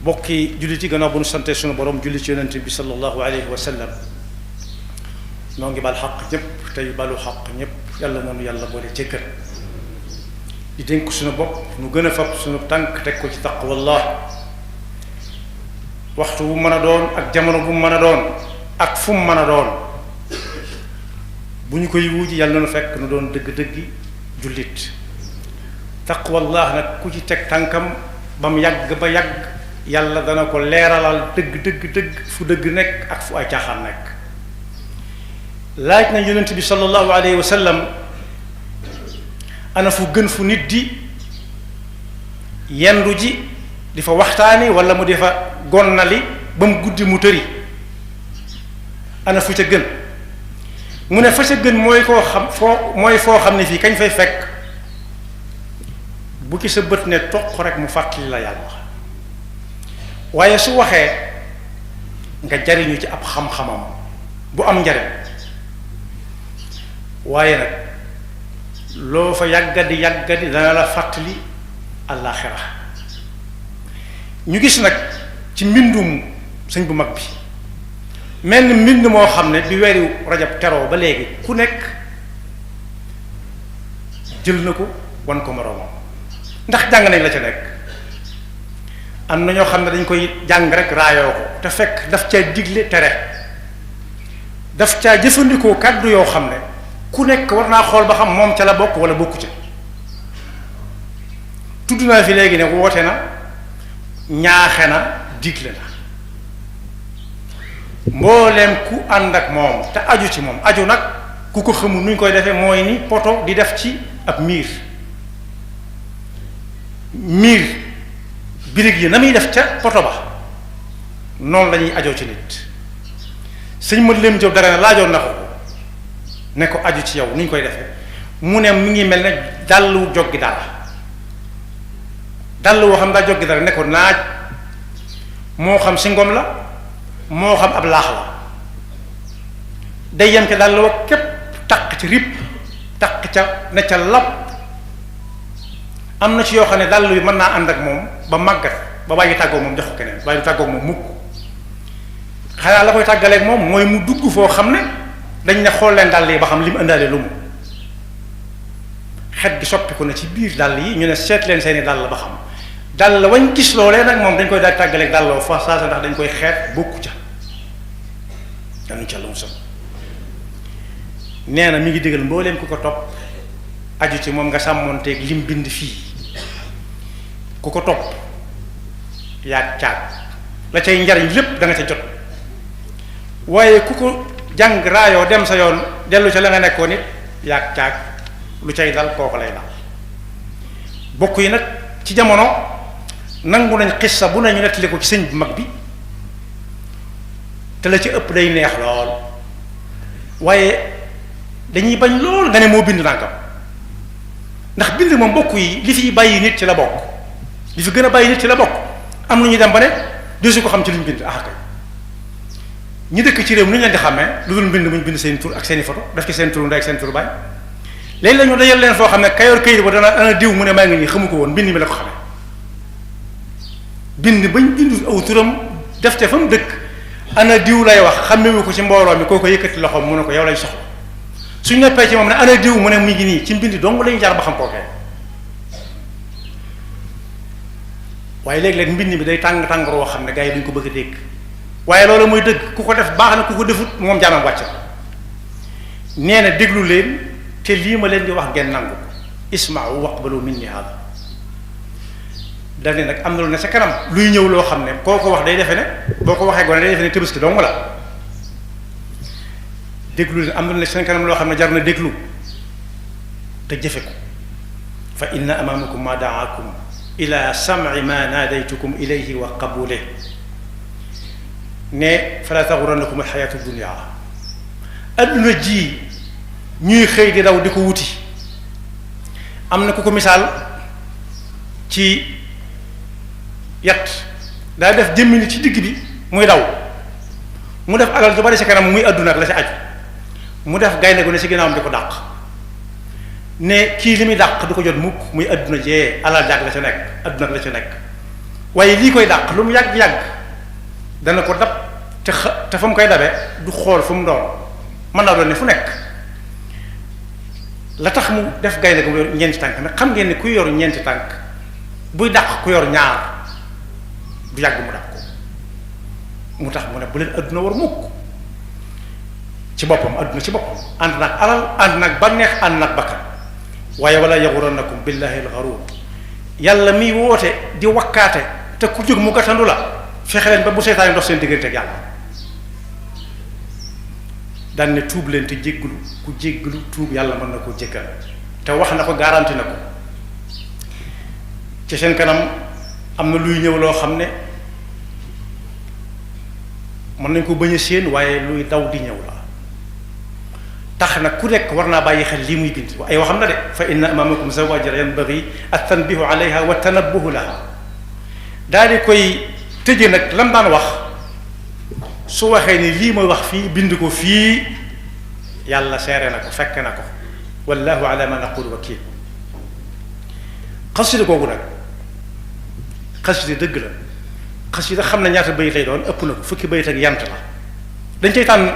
bokki jullit yi gannaaw bu nu sante sunu borom julli ci yonent bi sallallahu alayhi wa sallam noo ngi bal xaq ñëpp tey balu xaq ñëpp yàlla noonu yàlla boole jéggal di dénk sunu bopp nu gën a fab sunu tànk teg ko ci taqwallah waxtu bu mën a doon ak jamono bu mën a doon ak fu mu mën a doon bu ñu koy wuuji yàlla na fekk nu doon dëgg-dëggi jullit taqwallah nag ku ci teg tànkam ba mu yàgg ba yàgg yàlla dana ko leeralal dëgg fu dëgg nekk ak fu ay caaxaan nekk laaj na yonent bi sallallahu alayhi wa sallam ana fu gën fu nit di yendu ji di fa waxtaani wala mu di fa gonnali ba mu guddi mu tëri ana fu ca gën mu ne fa ca gën mooy foo xam ne fii kañ fay fekk bu ki sa bët ne toq rek mu fàttali la yàlla waaye su waxee nga jariñu ci ab xam-xamam bu am njariñ waaye nag loo fa yàggadi dana la fàttali àllaaxira ñu gis nag ci mbindum sëñ bu mag bi mel ni mbind moo xam ne bi weeru rajab teroo ba léegi ku nekk jël na ko wan ko moroomam ndax jàng nañ la ca nekk am na ñoo xam ne dañ koy jàng rek raayoo ko te fekk daf caa digle tere daf caa jëfandikoo kàddu yoo xam ne ku nekk war naa xool ba xam moom ca la bokk wala bokku ca tudd naa fi léegi ne woote na ñaaxe na digle na mbooleem ku ànd ak moom te aju ci moom aju nag ku ko xamul nuñ koy defee mooy ni poto di def ci ab miir birig yi na muy def ca poto ba noonu la ñuy ajoo ci nit sëñ ma lém jow dara ne laajoon na ko ne ko aju ci yow nuñ koy defee mu ne mu ngi mel ne dàllu joggi dara dàll woo xam daa joggi dara ne ko naaj moo xam si ngom la moo xam ab laax la day yem ca dàll wa képp taq ci rib taq ca ne ca lapp am na ci yoo xam ne dàll bi mën naa ànd ak moom ba màggat ba bàyyi tàggoog moom jox ko keneen waaye du tàggoog moom mukk xanaa la koy tàggaleeg moom mooy mu dugg foo xam ne dañ ne xool leen dàll yi ba xam li mu indaale lu mu xet gi soppiku na ci biir dàll yi ñu ne seet leen seeni dàll ba xam dàll wañ gis loolee nag moom dañ koy daal tàggaleeg dàlloo fa saa ndax dañ koy xeet bokku ca danuñ ca lu mu nee na mi ngi digal mbooleem ku ko topp aju ci moom nga sàmmoonteeg lim bind fii ku ko topp yaag caag la cay njariñ lépp da nga ca jot waaye ku ko jàng raayoo dem sa yoon dellu ca la nga nekkoon it yaag caag lu cay dal kooku lay dal bokk yi nag ci jamono nangu nañ xissa bu nañu nettali ko ci sëñ bu mag bi te la ci ëpp day neex lool waaye dañuy bañ lool nga ne moo bind nangam ndax bind moom bokk yi li fi bàyyi nit ci la bokk li fi gën a bàyyi nit ci la bokk am na ñu dem ba ne desu ko xam ci luñ bind ah kay ñi dëkk ci réew mi nu ñu leen di xàmmee lu dul bind muñ bind seen tur ak seen i photo def ci seen tur ndey ak seen tur baay léegi la ñu dajal leen foo xam ne kayoor këyit ba dana ana diw mu ne maa ngi nii xamu ko woon bind mi la ko xamee bind bañ bindu aw turam def te fa mu dëkk ana diw lay wax xàmmewu ko ci mbooloo mi koo ko yëkkati loxoom mu ne ko yow lañ soxla suñ neppee ci moom ne ana diw mu ne mu ngi nii ci mbind dong lañu jaar ba xam kookee waaye léeg-léeg mbind mi day tàng woo xam ne gars yi duñ ko bëgg a dégg waaye loolu mooy dëgg ku ko def baax na ku ko defut moom jaamam wàcc nee na déglu leen te lii ma leen di wax ngeen nangu isma'u waqbalu minni hada dane nag am na lu ne sa kanam luy ñëw loo xam ne koo ko wax day defe ne boo ko waxee gone day defe ne Tabaski dong la déglu leen am na lu ne seen kanam loo xam ne jar na déglu te jëfe ko fa inna amamakum ma da'akum ila sam'i ma naadaytukum ilayhi wa qabulih ne fala taxurannakum alxayatu dunia adduna ji ñuy xëy di daw di ko wuti am na ku ko misaal ci yat daa def jëmmi ni ci digg bi muy daw mu def alal ju bari ci kanam muy adduna ak la ci aju mu def gaynde gu ne ci ginnaawam di ko dàq ne kii li muy dàq du ko jot mukk muy adduna jee alal jàgg la ca nekk adduna la ca nekk waaye lii koy dàq lu mu yàgg-yàgg dana ko dab te fa mu koy dabee du xool fu mu doon mën naa doon ne fu nekk la tax mu def gaynde ko mu yor ñeenti tànk nag xam ngeen ne kuy yor ñeenti tànk buy dàq ku yor ñaar du yàgg mu dàq ko mu tax mu ne bu leen adduna war mukk ci boppam adduna ci boppam ànd nag alal ànd nag bànneex ànd nag bakkan waaye wala yaxurannakum billahi alxaruur yàlla miy woote di wakkaate te ku jóg mu gàttandu la fexe leen ba bu seytaane ndox seen diggante ak yàlla daan ne tuub leen te jégglu ku jégglu tuub yàlla mën na koo jéggal te wax na ko garanti na ko ci seen kanam am na luy ñëw loo xam ne mën nañ ko bañ a séen waaye luy daw di ñëw la tax na ku nekk war naa bàyyi xel lii muy bind ay waxam na de fa inna amamakum zawajira yanbaghi at-tanbihu alayha wa tanabbuhu laha daal di koy tëje nag lam daan wax su waxee ni lii mooy wax fii bind ko fii yàlla seere na ko fekk na ko wallahu ala ma naqulu wakil xasida googu nag xasida dëgg la xasida xam na ñaata bayit lay doon ëpp na ko fukki bayit ak yant la dañ cay tànn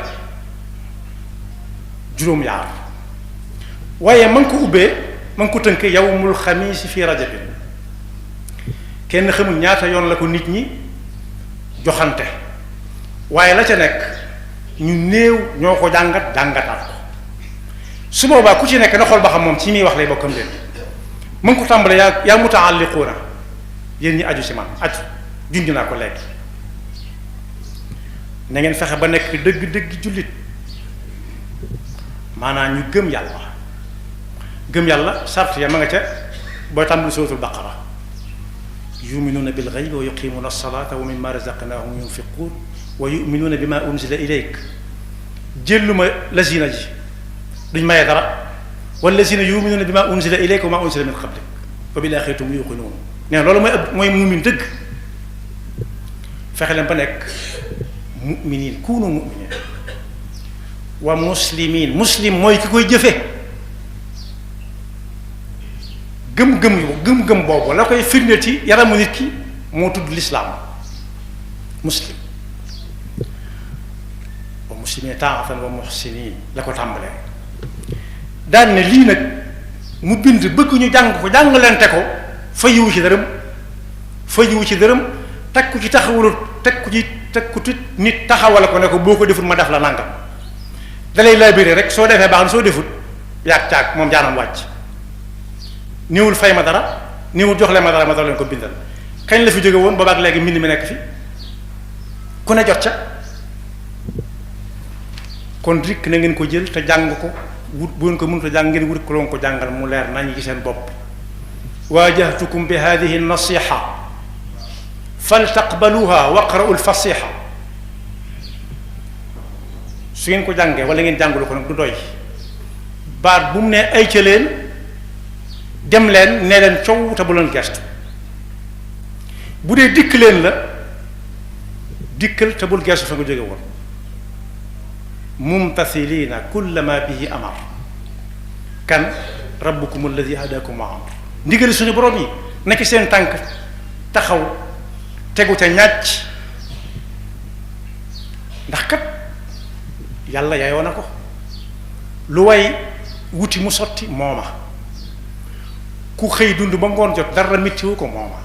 juróom-ñaar waaye ma ngi ko ubbee ma ngi ko tënk yawmul xamiis fi rajabin kenn xamul ñaata yoon la ko nit ñi joxante waaye la ca nekk ñu néew ñoo ko jàngataat ko su boobaa ku ci nekk na xool ba xam moom ci muy wax lay bokkam leen ma ngi ko tàmbale yaa mutaalliquuna yéen ñi aju ci man aju junj naa ko léegi na ngeen fexe ba nekk dëgg-dëgg jullit maanaam ñu gëm yàlla sart ya ma nga ca booy tàmbali suratul baqara yuminuuna bil ghaybi wa yuqimuuna as-salata wa mimma razaqnahum yunfiquun wa yuminuuna bima unzila ilayk jëlluma lazina ji duñ mayee dara wallazina yuminuuna bima unzila ilayka wa ma unzila min qablik wa bil axirati hum yuqinuun nee loolu mooy mumin dëgg fexe leen ba nekk muminin kuunu muminin wa muslimin muslim mooy ki koy jëfe gëm-gëm boobu la koy firnde ci yaramu nit ki moo tudd lislaam muslim wa muslimin taatan wa muhsinin la ko tàmbalee daan ne lii nag mu bind bëgg ñu jàng ko jàngalante ko fayiwu ci dërëm teg ku ci taxawalut teg ku ci nit taxawal ko ne ko boo ko defut ma def la nangam dalay labiré rek soo defee baax na soo defut yaag caag moom jaanam wàcc néewul fay ma dara néewul jox leen ma dara ma doon leen ko bindal kañ la fi jóge woon boobaak léegi mbind mi nekk fi ku ne jot ca kon rikk na ngeen ko jël te jàng ko wut bu ngeen ko mënut a jàng ngeen wut ko loon ko jàngal mu leer nañ ci seen bopp waajahtukum bi hadihi nasiha faltaqbaluha waqra'u lfasiha su ngeen ko jàngee wala ngeen jàngulu ko nag du doy baat bu mu ne ay ca leen dem leen ne leen coow te bu leen gestu bu dee dikk leen la dikkal te bul gestu fa nga jóge woon mumtathilina kulla ma bihi amar kan rabbukum alladi hadakum wa amar ndigali suñu borom yi nekk seen tànk taxaw tegu ca ñàcc ndax kat yàlla yaayoo na ko lu way wuti mu sotti mooma ku xëy dund ba ngoon jot dara mittiwu ko mooma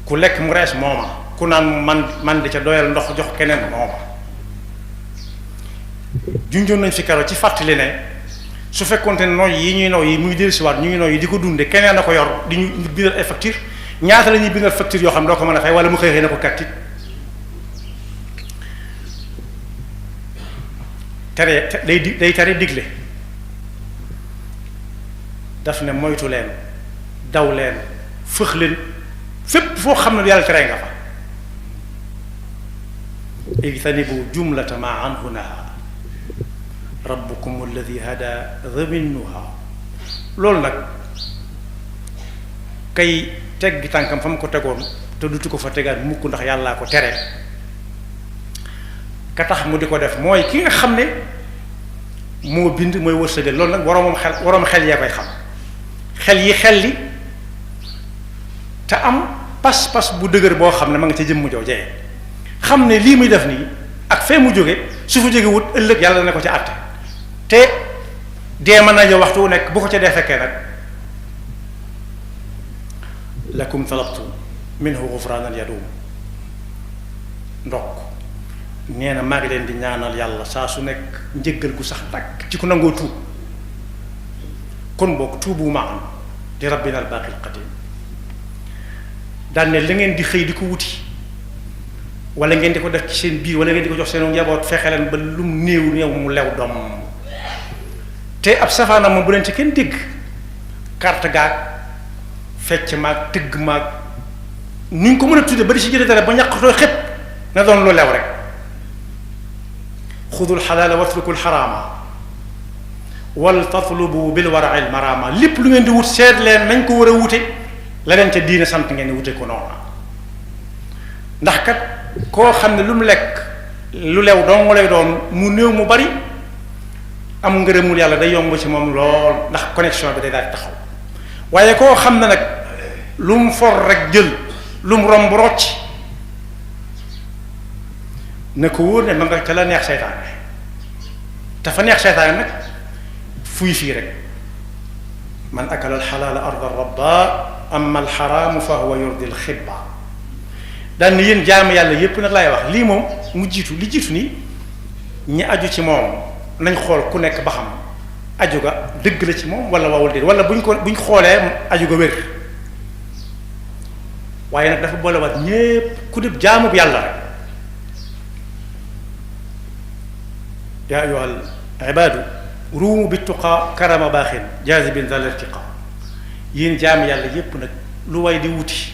ku lekk mu rees mooma ku naan man di ca doyal ndox jox keneen mooma junjoon nañ fi karo ci fàttali ne su fekkoonte ne nooy yi ñuy nooy yi muy dellusiwaat ñu ngi nooy yi di ko dunde keneen na ko yor di ñu bindal ay facture ñaata la ñuy bindal facture yoo xam doo ko mën a fay wala mu xëy na ko kàttit tere day tere digle daf ne moytu leen daw leen fëx leen fépp foo xam ne yàlla tere nga fa ijtanibu jumlata ma anhu naha rabbukum alladi hada dhaminnuha loolu nag kay teggi tànkam fa mu ko tegoon te dutu ko fa tegaat mukk ndax yàllaa ko tere ka tax mu di ko def mooy ki nga xam ne moo bind mooy wërsëgal loolu nag waroom xel yee koy xam xel yi xel li te am pas-pas bu dëgër boo xam ne ma nga ca jëmm joojee xam ne lii muy def nii ak fee mu jóge su fa jóge wut ëllëg yàlla na ko ca àtte te dee mën na ñëw waxtu wu nekk bu ko ca dee fekkee nag lakum talabtu minhu ghufranan yadum ndokk nee na maa ngi leen di ñaanal yàlla saa su nekk njëggal gu sax dàkk ci ku nangoo tuub kon boog tuubu maan di rabbina al baaqi al qadim daan ne la ngeen di xëy di ko wuti wala ngeen di ko def ci seen biir wala ngeen di ko jox seen njaboot fexe leen ba lum néew néew mu lew doom te ab safaanam moom bu leen ci kenn dégg carte gaag fecc maag tëgg maag ni ñu ko mën a tudde ba di si jëlee dara ba ñàqatoo xépp na doon lu lew rek xudul xalaala watrukul xaraama wal tatlubu bil wara'il marama lépp lu ngeen di wut seet leen nañ ko war a wute la leen ca diine sant ngeen wute ko noonu ndax kat koo xam ne lu mu lekk lu lew dong lay doon mu néew mu bari am ngërëmul yàlla day yomb ci moom lool ndax connexion bi day daal di taxaw waaye koo xam ne nag lu mu for rek jël lu mu romb rocc na ko wóor ne ma nga ca la neex seytaane te fa neex seytaane nag fuy fii rek man akala alxalaala arda rabba amma alxaraamu fa huwa yurdi alxibba daan ni yéen jaamu yàlla yépp nag laay wax lii moom mu jiitu li jiitu ni ñi aju ci moom nañ xool ku nekk ba xam aju ga dëgg la ci moom wala wawul déet wala buñ xoolee aju ga wér waaye nag dafa boolewaat ñépp ku dib jaamu yàlla rek yaa ayyuhal ibaadu ruumu bi tuqaa karama baaxin jaazibin zal irtiqa yéen jaamu yàlla yépp nag lu way di wuti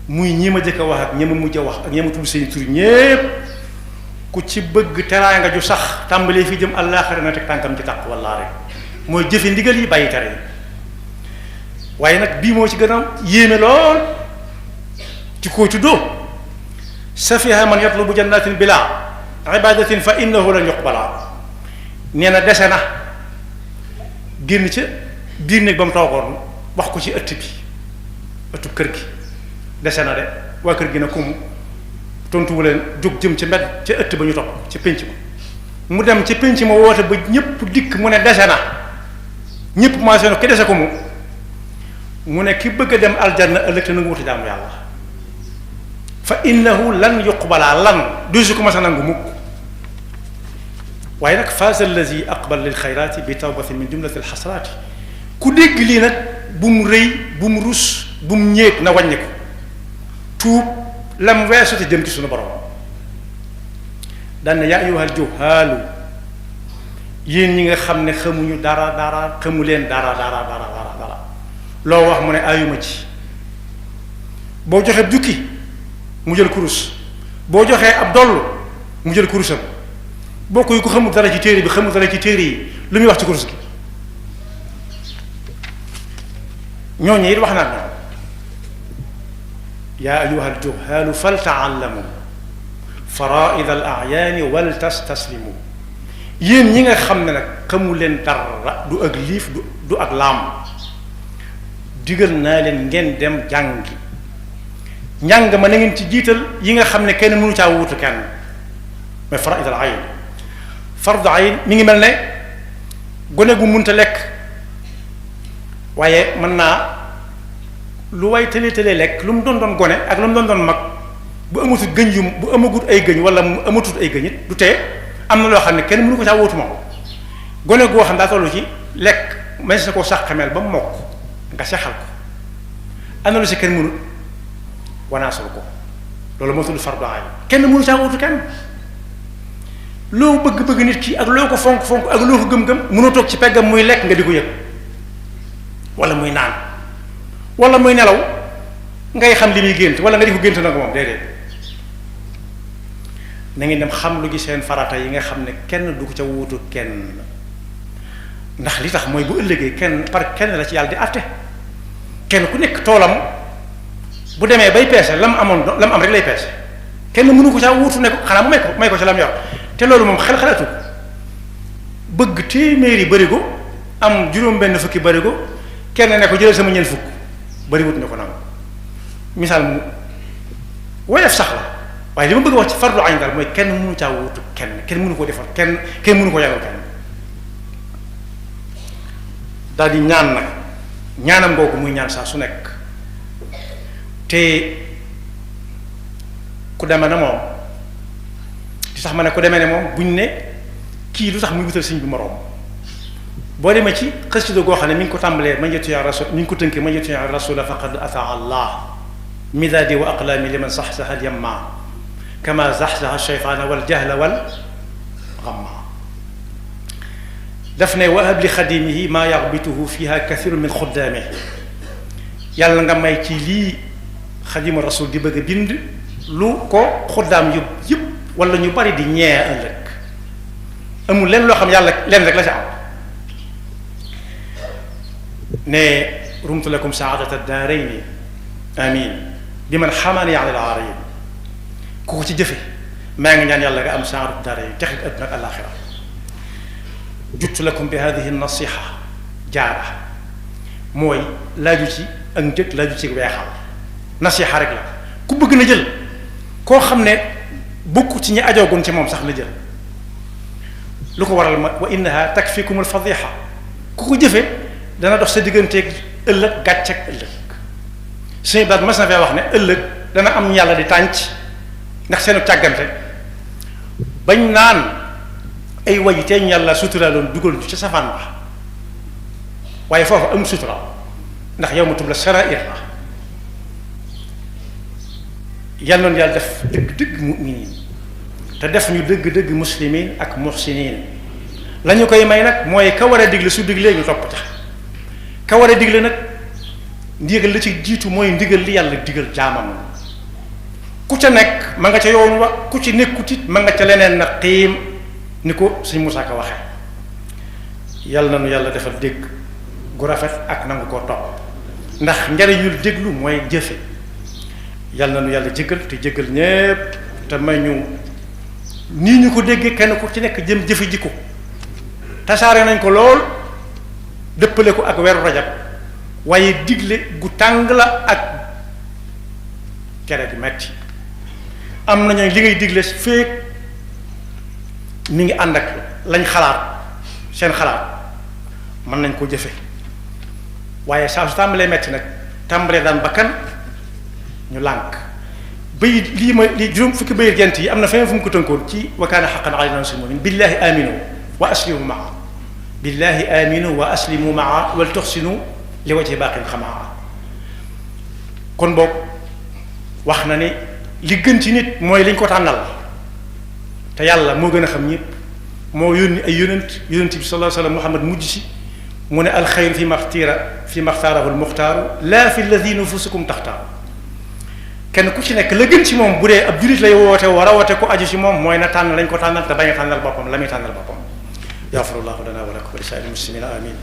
muy ñi ma jëkk a wax ak ñi ma mujj a wax ak ñi ma tudd seen tur ñépp ku ci bëgg teraanga ju sax tàmbalee fi jëm àllaaxira na teg tànkam ci tàq wallaa rek mooy jëfe ndigal yi bàyyi tere yi waaye nag bii moo ci gën a yéeme lool ci koo tuddoo safiha man yatlubu jannatin bila ibadatin fa innahu lan yuqbala nee na dese na génn ca biir néeg ba mu toogoon wax ko ci ëtt bi ëttub kër gi dese na de waa kër gi na kumu tontuwu leen jóg jëm ci mbedd ca ëtt ba ñu topp ci pénc ma mu dem ci pénc ma woote ba ñépp dikk mu ne dese na ñépp commencé na ki dese ko mu ne ki bëgg a dem aljanna ëllëg te nangu wuti jaamu yàlla fa innahu lan yuqbala lan du su ko mas a nangu mukk waaye nag faasa allazi aqbal lil xayraati bi tawbatin min jumlati alxasraati ku dégg lii nag bu mu rëy bu mu rus bu mu ñéeg na wàññi ko tuub lam weesu te jëm ci suñu borom daan na yaa ayyuhal juhaalu yéen ñi nga xam ne xamuñu dara xamu leen dara loo wax mu ne ayuma ci boo joxee jukki mu jël kurus boo joxee ab doll mu jël kurusam bokk yi ko xamul dara ci téere bi xamul dara ci téere yi lu muy wax ci kurus gi ñooñu it wax naa ñoom yaa ayyuhal juhaalu faltaallamu faraa'id al a'yaani wal tastaslimu yéen ñi nga xam ne nag xamu leen dara du ak liif du ak laam digal naa leen ngeen dem jàngi njàng ma na ngeen ci jiital yi nga xam ne kenn mënu caa wuutu kenn mais faraa'id al ayn fardu ayn mi ngi mel ne gone gu munta lekk waaye mën naa lu way tëlee lekk lu mu doon gone ak lu mu doon mag bu amatut gëñ yu bu amagut ay gëñ wala mu amatut ay gëñ it du tee am na loo xam ne kenn mënu ko caa wuutu moom gone goo xam daa tollu ci lekk mais sa koo sax xameel ba mu mokk nga sexal ko am na lu si kenn mënut wanaasul ko loolu moo tudd fardu ayn kenn mënu caa wuutu kenn loo bëgg-bëgg nit ki ak loo ko fonk ak loo ko gëm-gëm mënoo toog ci peggam muy lekk nga di ko yëg wala muy naan wala muy nelaw ngay xam li muy gént wala nga di ko gént nag moom déedéet na ngeen dem xam lu gi seen farata yi nga xam ne kenn du ko ca wuutu kenn ndax li tax mooy bu ëllëgee kenn par kenn la ci yàlla di àtte kenn ku nekk toolam bu demee bay peese lam am rek lay peese kenn mënu ko caa wuutu ne ko xanaa mu may ko ci lam yor te loolu moom xel-xalaatu bëgg téeméeri barigo am juróom benn fukki barigo kenn ne ko jëlal sama ñeent fukk bariwut ñu ko nangu misaal mu woyof sax la waaye li ma bëgg a wax ci fardu ayn daal mooy kenn mënu caa wuutu kenn mënu ko defar kenn mënu ko yàggal kenn daal di ñaan nag ñaanam googu muy ñaan saa su nekk te ku deme na moom di tax ma ne ku demee ne moom buñ ne kii lu tax muy wutal sëñ bi moroom boo demee ci xasida goo xam ne mi ngi ko tàmbalee man yatu ya rasul mi ngi ko tënkee man yatu ya rasula faqad ataa allah midaadi wa aqlaami liman saxsaxa al yamma kama zaxsaxa shaytaana wal jahla wal gamma daf ne wahab li xadimihi maa yaxbituhu fiha kathiru min xuddaame yàlla nga may ci lii xadimu rasul di bëgg a bind lu ko xuddaam yëpp wala ñu bari di ñee ëllëg amul leen loo xam yàlla leen rek la ci am ne rumtu lakum saadata daarayni amin bi man xamaani yaani la aarayin ku ko ci jëfe maa ngi ñaan yàlla nga am saadata daarayni texit àddina ak àllaaxira juttu lakum bi hadihi nasiha jaara mooy laaju ci ak njëkk laaju ci weexal nasiha rek la ku bëgg na jël koo xam ne bokku ci ñi ajoogun ci moom sax la jël lu ko waral ma wa innaha takfikum alfadiha ku ko jëfe dana dox sa digganteeg ëllëg gàcceeg ëllëg suñu baat mas na fee wax ne ëllëg dana am yàlla di tànc ndax seenu càggante bañ naan ay wayi teeñ yàlla sutura loon dugal ñu ci safaan ba waaye foofu amul sutura ndax yow ma tub la sarair la yal noonu yàlla def dëgg-dëgg muminin te def ñu dëgg-dëgg muslimin ak muhsinin la ñu koy may nag mooy ka war a digle su diglee ñu topp ca ka war a digle nag ndigal la ci jiitu mooy ndigal li yàlla digal jaamam ku ca nekk ma nga ca yoon wa ku ci nekkutit ma nga ca leneen na xiim ni ko sëñ Moussa Ka waxe yàlla na nu yàlla defal dégg gu rafet ak nangu koo topp ndax njariñul déglu mooy jëfe yàlla na nu yàlla jéggal te jéggal ñépp te may ñu nii ñu ko déggee kenn ku ci nekk jëm jëfe ji ko tasaare nañ ko lool dëppale ko ak weeru rajab waaye digle gu tàng la ak kere gi metti am nañu li ngay digle féeg mi ngi ànd ak lañ xalaat seen xalaat mën nañ koo jëfe waaye saa su tàmbalee metti nag tàmbalee daan bakkan ñu lànk bayit lii ma li juróom fukki bayit gent yi am na feneen fu mu ko tënkoon ci wa kaana haqqan alaynaa nasrul mu'miniin billaahi aminu wa aslimu maa billaahi aminu wa aslimu maa wal tuxsinu li wajhi baaqin xamaa kon boog wax na ne li gën ci nit mooy liñ ko tànnal te yàlla moo gën a xam ñëpp moo yónni ay yonent bi sallallahu alayhi wa sallam Muhammad mujj si mu ne alxayru fi maxtaarahu almuxtaaru laa fi alladi nufusukum taxtaaru kenn ku ci nekk la gën ci moom bu dee ab julit lay woote war a woote ko aju ci moom mooy na tànn lañ ko tànnal te bañ a tànnal boppam la muy tànnal boppam yaxfirullahu lana wa lakum wa li saa'iril muslimina amin